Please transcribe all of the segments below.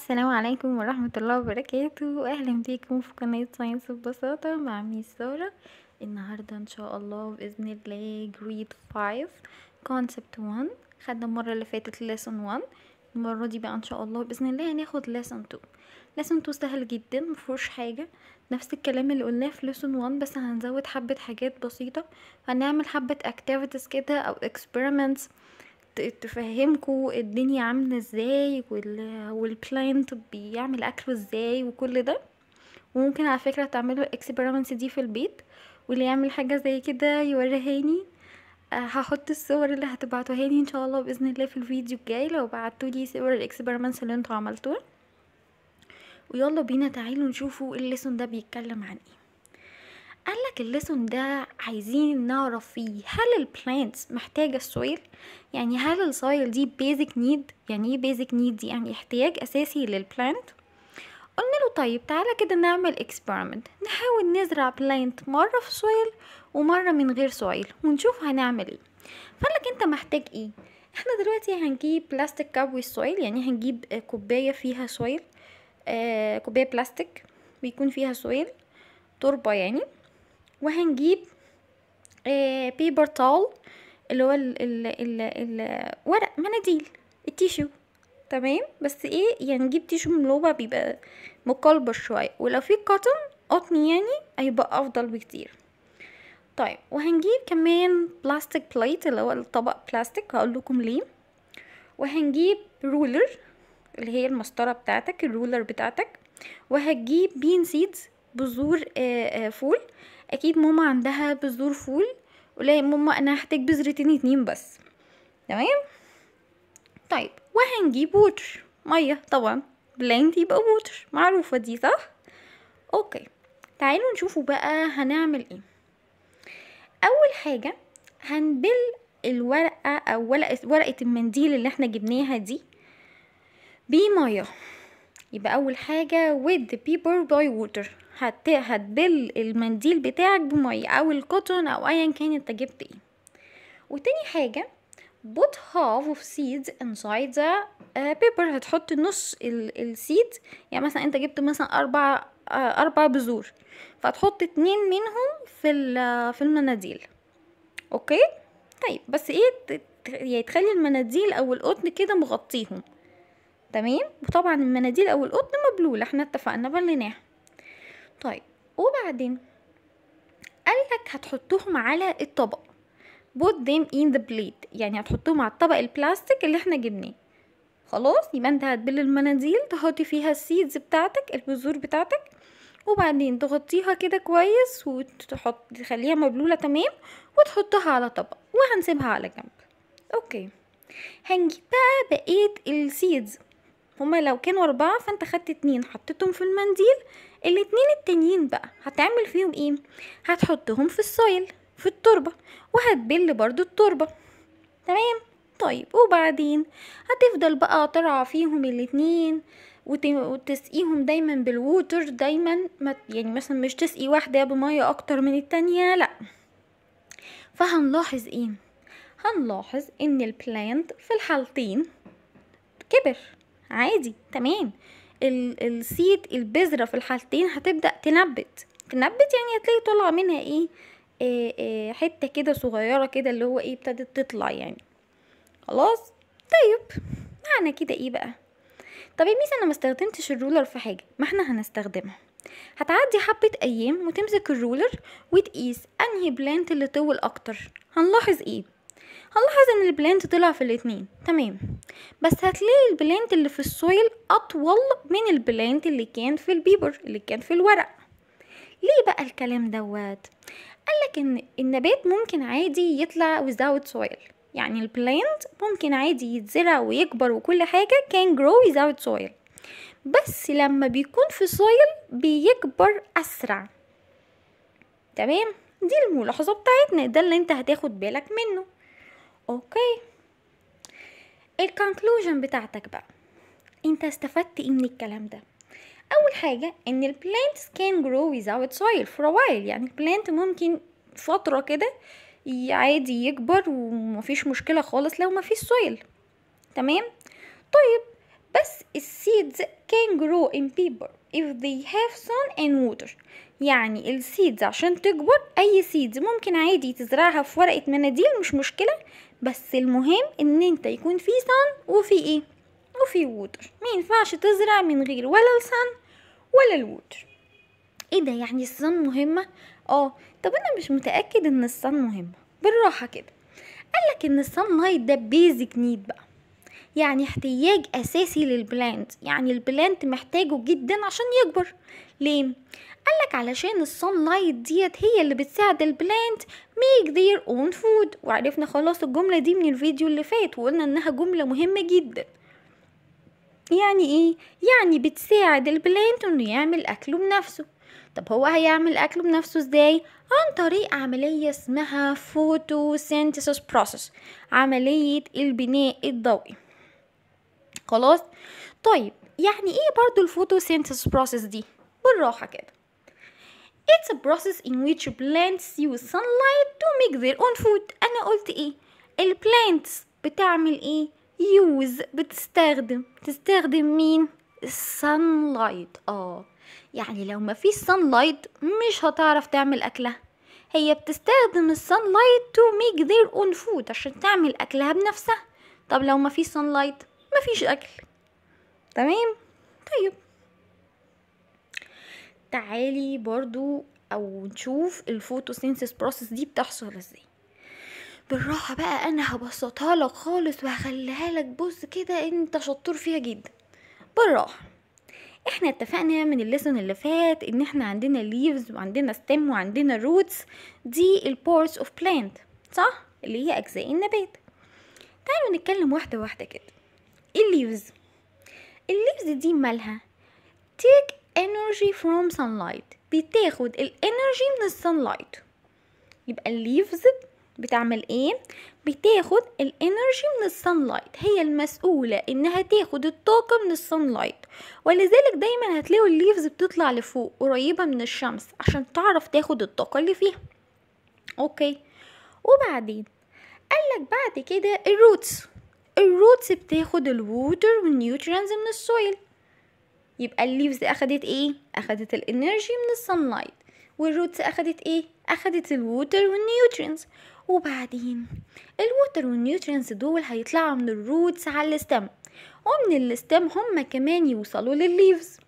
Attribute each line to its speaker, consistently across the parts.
Speaker 1: السلام عليكم ورحمة الله وبركاته. أهلا بيكم في قناة science ببساطة مع miss سارة. النهاردة إن شاء الله بإذن الله grade 5 concept 1. خدنا المرة اللي فاتت lesson 1، المرة دي بقى إن شاء الله بإذن الله هناخد lesson 2. lesson 2 سهل جدا، مفيهوش حاجة، نفس الكلام اللي قلناه في lesson 1، بس هنزود حبة حاجات بسيطة. هنعمل حبة activities كده أو experiments تفهمكوا الدنيا عاملة ازاي وال plant بيعمل اكله ازاي وكل ده. وممكن على فكرة تعملوا ال experiments دي في البيت، واللي يعمل حاجة زي كده يوريهاني. هحط الصور اللي هتبعتوها لي ان شاء الله باذن الله في الفيديو الجاي لو بعتولي صور ال experiments اللي انتوا عملتوها. ويلا بينا تعالوا نشوفوا ال lesson ده بيتكلم عن ايه. قالك ال lesson ده عايزين نعرف فيه هل ال plants محتاجة ال soil، يعني هل ال soil دي basic need؟ يعني ايه basic need دي؟ يعني احتياج اساسي لل plant. قلنا له طيب تعالى كده نعمل experiment، نحاول نزرع plant مرة في soil ومرة من غير soil ونشوف هنعمل ايه. فقالك انت محتاج ايه؟ احنا دلوقتي هنجيب plastic cup with soil، يعني هنجيب كوباية فيها soil، كوباية بلاستيك بيكون فيها soil تربة يعني. وهنجيب paper towel اللي هو ال ال ال ال ورق مناديل ال tissue، تمام. بس ايه يعني نجيب tissue من اللي هو بيبقى مقلبر شويه، ولو في cotton قطن يعني هيبقى افضل بكتير. طيب وهنجيب كمان plastic plate اللي هو الطبق بلاستيك، هقول لكم ليه. وهنجيب ruler اللي هي المسطره بتاعتك، ال ruler بتاعتك. وهتجيب bean seeds بذور فول، اكيد ماما عندها بذور فول، قولها يا ماما انا هحتاج بذرتين اتنين بس، تمام. طيب وهنجيب water ميه، طبعا plant يبقى water معروفه دي صح؟ okay تعالوا نشوفوا بقى هنعمل ايه. اول حاجه هنبل الورقه او ورقه المنديل اللي احنا جبناها دي بميه. يبقى اول حاجه wet the paper by water، هتبل المنديل بتاعك بميه او ال cotton او ايا كان انت جبت ايه. وتاني حاجه put half of seeds inside the paper، هتحط نص ال seed، يعني مثلا انت جبت مثلا اربع بذور، فتحط اتنين منهم في المناديل. okay طيب بس ايه يعني تخلي المناديل او القطن كده مغطيهم، تمام. وطبعا المناديل او القطن مبلوله، احنا اتفقنا بليناها. طيب وبعدين قالك هتحطهم على الطبق، put them in the plate، يعني هتحطهم على الطبق البلاستيك اللي احنا جبناه. خلاص يبقى انت هتبل المناديل تحطي فيها ال seeds بتاعتك البذور بتاعتك، وبعدين تغطيها كده كويس وتحط تخليها مبلولة تمام، وتحطها على طبق وهنسيبها على جنب. okay هنجيب بقى بقية ال seeds، هما لو كانوا 4 فانت خدت 2 حطيتهم في المنديل، الاتنين التانيين بقى هتعمل فيهم ايه؟ هتحطهم في ال soil في التربة، وهتبل برضو التربة، تمام. طيب وبعدين هتفضل بقى ترعى فيهم الاتنين وتسقيهم دايما بال water دايما، ما يعني مثلا مش تسقي واحدة بمية اكتر من التانية، لا. فهنلاحظ ايه؟ هنلاحظ ان ال plant في الحالتين كبر عادي تمام. ال seed البذرة في الحالتين هتبدأ تنبت، تنبت يعني هتلاقي طالعة منها ايه، إيه حتة كده صغيرة كده اللي هو ايه ابتدت تطلع يعني. خلاص طيب معنى كده ايه بقى؟ طب يا miss انا ما استخدمتش ال ruler في حاجة، ما احنا هنستخدمها. هتعدي حبة ايام وتمسك ال ruler وتقيس انهي plant اللي طول اكتر. هنلاحظ ايه؟ هنلاحظ ان ال plant طلع في الاتنين تمام، بس هتلاقي ال plant اللي في ال soil اطول من ال plant اللي كان في ال paper اللي كان في الورق. ليه بقى الكلام دوت؟ قالك ان النبات ممكن عادي يطلع without soil، يعني ال plant ممكن عادي يتزرع ويكبر وكل حاجة can grow without soil، بس لما بيكون في soil بيكبر أسرع، تمام. دي الملاحظة بتاعتنا، ده اللي انت هتاخد بالك منه. okay ال conclusion بتاعتك بقى انت استفدت ايه من الكلام ده؟ اول حاجة ان ال plants can grow without soil for a while، يعني ال plant ممكن فترة كده عادي يكبر ومفيش مشكلة خالص لو مفيش soil، تمام. طيب بس ال seeds can grow in paper if they have sun and water. يعني ال seeds عشان تكبر، اي seeds ممكن عادي تزرعها في ورقة مناديل مش مشكلة، بس المهم ان انت يكون في sun وفي ايه؟ وفي water. ما ينفعش تزرع من غير ولا ال sun ولا ال water. ايه ده، يعني ال sun مهمة؟ طب انا مش متأكد ان ال sun مهمة. بالراحة كده، قالك ان ال sunlight ده basic need بقى، يعني احتياج اساسي لل plant، يعني ال plant محتاجه جدا عشان يكبر. ليه؟ قالك علشان ال sunlight ديت هي اللي بتساعد ال plant make their own food. وعرفنا خلاص الجملة دي من الفيديو اللي فات، وقلنا انها جملة مهمة جدا. يعني ايه؟ يعني بتساعد ال plant انه يعمل اكله بنفسه. طب هو هيعمل اكله بنفسه ازاي؟ عن طريق عملية اسمها photosynthesis process، عملية البناء الضوئي. خلاص؟ طيب يعني ايه برضو ال photosynthesis process دي؟ بالراحة كده، It's a process in which plants use sunlight to make their own food. أنا قلت إيه؟ ال plants بتعمل إيه؟ use، بتستخدم. تستخدم مين؟ ال sunlight. يعني لو ما فيش sunlight مش هتعرف تعمل أكلها. هي بتستخدم ال sunlight to make their own food عشان تعمل أكلها بنفسها. طب لو ما فيش sunlight ما فيش أكل. تمام؟ طيب تعالي برضو او نشوف ال photosynthesis process دي بتحصل ازاي. بالراحة بقى، انا هبسطها لك خالص وهخليها لك، بص كده انت شطور فيها جدا. بالراحة، احنا اتفقنا من ال lesson اللي فات ان احنا عندنا leaves وعندنا stem وعندنا roots، دي ال parts of plant، صح؟ اللي هي اجزاء النبات. تعالوا نتكلم واحدة واحدة كده. ال leaves، ال leaves دي مالها؟ take energy from sunlight، بتاخد ال energy من ال sunlight. يبقى ال leaves بتعمل ايه؟ بتاخد ال energy من ال sunlight، هي المسؤولة انها تاخد الطاقة من ال sunlight. ولذلك دايما هتلاقوا ال leaves بتطلع لفوق قريبة من الشمس عشان تعرف تاخد الطاقة اللي فيها. okay، وبعدين قالك بعد كده ال roots، ال roots بتاخد ال water وال nutrients من ال soil. يبقى ال leaves اخدت ايه؟ اخدت ال energy من ال sunlight، وال roots اخدت ايه؟ اخدت ال water وال nutrients. وبعدين ال water وال nutrients دول هيطلعوا من ال roots على ال stem، ومن ال stem هما كمان يوصلوا للل leaves.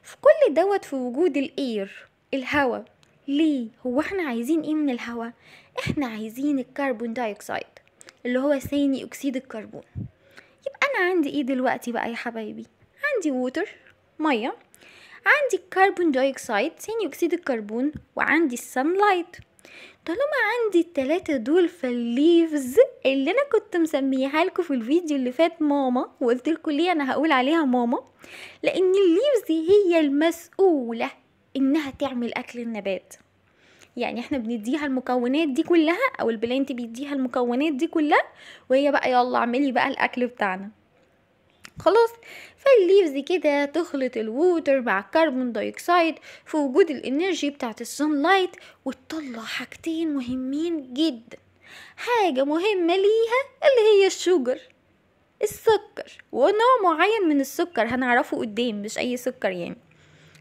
Speaker 1: في كل دوت في وجود ال air، الهواء. ليه؟ هو احنا عايزين ايه من الهواء؟ احنا عايزين ال carbon dioxide اللي هو ثاني اكسيد الكربون. يبقى انا عندي ايه دلوقتي بقى يا حبايبي؟ عندي water، ميه، عندي ال carbon dioxide ثاني اكسيد الكربون، وعندي ال sunlight. طالما عندي التلاتة دول، فال leaves اللي انا كنت مسميها لكم في الفيديو اللي فات ماما، وقلت لكم ليه انا هقول عليها ماما، لان ال leaves دي هي المسؤولة انها تعمل اكل النبات. يعني احنا بنديها المكونات دي كلها، او ال plant بيديها المكونات دي كلها، وهي بقى يلا اعملي بقى الاكل بتاعنا. خلاص، فال leaves كده تخلط ال water مع ال carbon dioxide في وجود ال energy بتاعت ال sunlight، وتطلع حاجتين مهمين جدا. حاجة مهمة ليها اللي هي ال sugar، السكر، ونوع معين من السكر هنعرفه قدام، مش اي سكر يعني.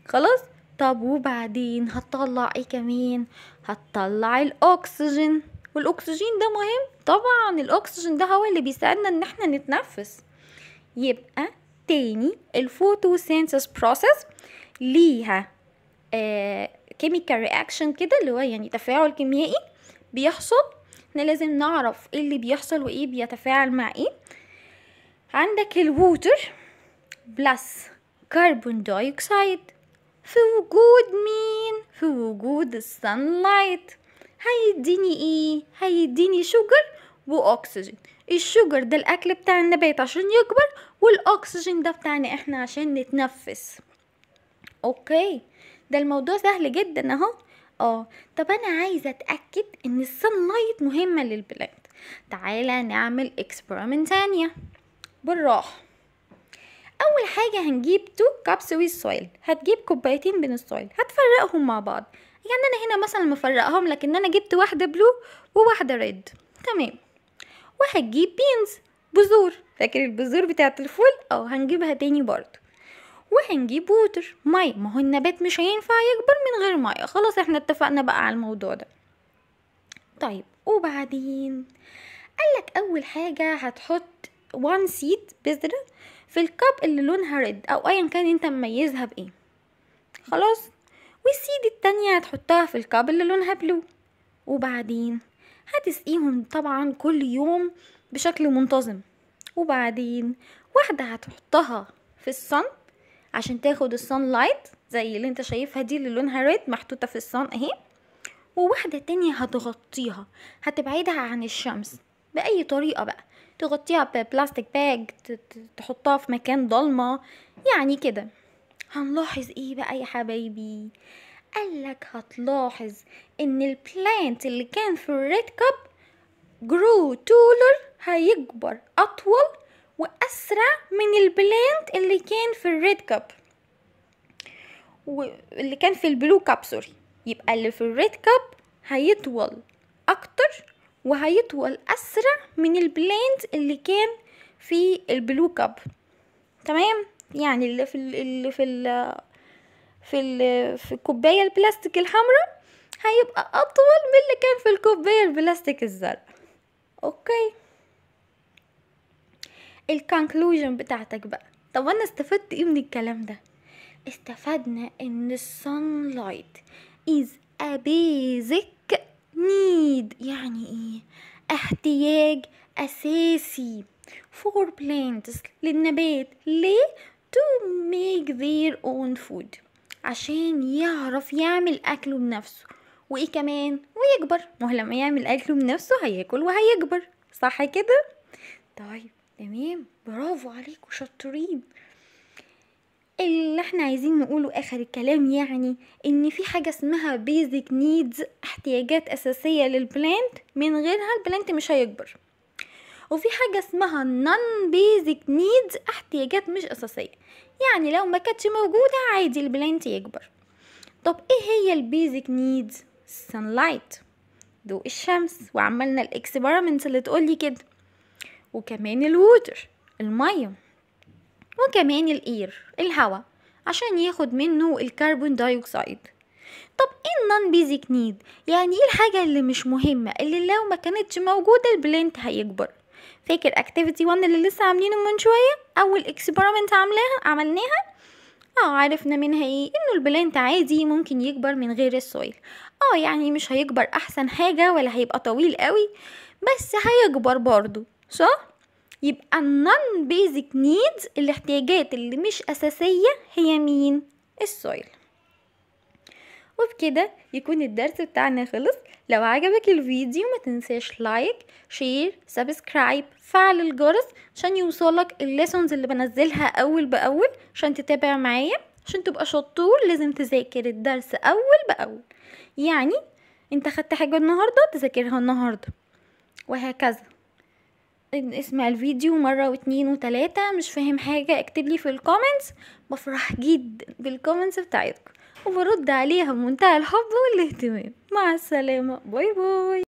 Speaker 1: خلاص، طب وبعدين هتطلع ايه كمان؟ هتطلع الاكسجين، والاكسجين ده مهم طبعا. الاكسجين ده هو اللي بيساعدنا ان احنا نتنفس. يبقى تاني ال photosynthesis process ليها chemical reaction كده، اللي هو يعني تفاعل كيميائي بيحصل. احنا لازم نعرف ايه اللي بيحصل وايه بيتفاعل مع ايه. عندك ال water plus carbon dioxide في وجود مين؟ في وجود ال sunlight. هيديني ايه؟ هيديني sugar واكسجين. ال sugar ده الاكل بتاع النبات عشان يكبر، والاكسجين ده بتاعنا احنا عشان نتنفس. okay، ده الموضوع سهل جدا اهو. طب انا عايزه اتاكد ان ال sunlight مهمه لل plant. تعالى نعمل experiment تانية بالراحه. اول حاجه هنجيب 2 cups with soil، هتجيب كوبايتين من ال soil هتفرقهم مع بعض. يعني انا هنا مثلا مفرقهم، لكن انا جبت واحده blue وواحده red، تمام. وهتجيب beans، بذور، فاكر البذور بتاعة الفول؟ هنجيبها تاني برضو. وهنجيب water، مية، ما هو النبات مش هينفع يكبر من غير مية، خلاص احنا اتفقنا بقى على الموضوع ده. طيب وبعدين قالك اول حاجة هتحط 1 seed بذرة في ال cup اللي لونها red او ايا كان انت مميزها بايه، خلاص. وال seed التانية هتحطها في ال cup اللي لونها blue. وبعدين هتسقيهم طبعا كل يوم بشكل منتظم. وبعدين واحدة هتحطها في ال sun عشان تاخد ال sunlight زي اللي انت شايفها دي اللي لونها red محطوطة في ال sun اهي، وواحدة تانية هتغطيها، هتبعدها عن الشمس بأي طريقة بقى، تغطيها ب plastic bag، تحطها في مكان ضلمة يعني كده. هنلاحظ ايه بقى يا حبايبي؟ قالك هتلاحظ ان ال plant اللي كان في ال red cup grow taller، هيكبر اطول واسرع من ال plant اللي كان في ال red cup واللي كان في ال blue cup، sorry. يبقى اللي في ال red cup هيطول اكتر وهيطول اسرع من ال plant اللي كان في ال blue cup، تمام؟ يعني اللي في ال اللي في ال في ال في الكوبايه البلاستيك الحمراء هيبقى اطول من اللي كان في الكوبايه البلاستيك الزرقاء. okay، ال conclusion بتاعتك بقى، طب انا استفدت ايه من الكلام ده؟ استفدنا ان sunlight is a basic need، يعني ايه؟ احتياج اساسي for plants للنبات. ليه؟ to make their own food، عشان يعرف يعمل اكله بنفسه، وايه كمان؟ ويكبر. ما هو لما يعمل اكله بنفسه هياكل وهيكبر، صح كده؟ طيب تمام، برافو عليكم شاطرين. اللي احنا عايزين نقوله اخر الكلام يعني ان في حاجة اسمها basic needs، احتياجات اساسية لل plant من غيرها ال plant مش هيكبر، وفي حاجة اسمها non basic needs، احتياجات مش اساسية، يعني لو ما كانتش موجودة عادي ال plant يكبر. طب ايه هي ال basic needs؟ sunlight، ضوء الشمس، وعملنا ال experiment اللي تقولي كده، وكمان ال water المية، وكمان ال air الهواء عشان ياخد منه ال carbon dioxide. طب ايه ال non basic need؟ يعني ايه الحاجة اللي مش مهمة اللي لو ما كانتش موجودة ال plant هيكبر؟ فاكر activity 1 اللي لسه عاملينه من شوية، اول experiment عملناها، عرفنا منها ايه؟ انه ال plant عادي ممكن يكبر من غير ال soil، يعني مش هيكبر احسن حاجة ولا هيبقى طويل قوي، بس هيكبر برضو، صح؟ يبقى ال non basic needs الاحتياجات اللي مش اساسية هي مين؟ ال soil. وبكده يكون الدرس بتاعنا خلص. لو عجبك الفيديو ما تنساش like، share، subscribe، فعل الجرس عشان يوصلك ال lessons اللي بنزلها اول باول، عشان تتابع معايا. عشان تبقى شطور لازم تذاكر الدرس اول باول، يعني انت خدت حاجة النهاردة تذاكرها النهاردة وهكذا. اسمع الفيديو مرة واتنين وتلاتة، مش فاهم حاجة اكتب لي في ال comments، بفرح جدا بال comments بتاعتكم وبرد عليها بمنتهى الحب والاهتمام. مع السلامة، bye bye.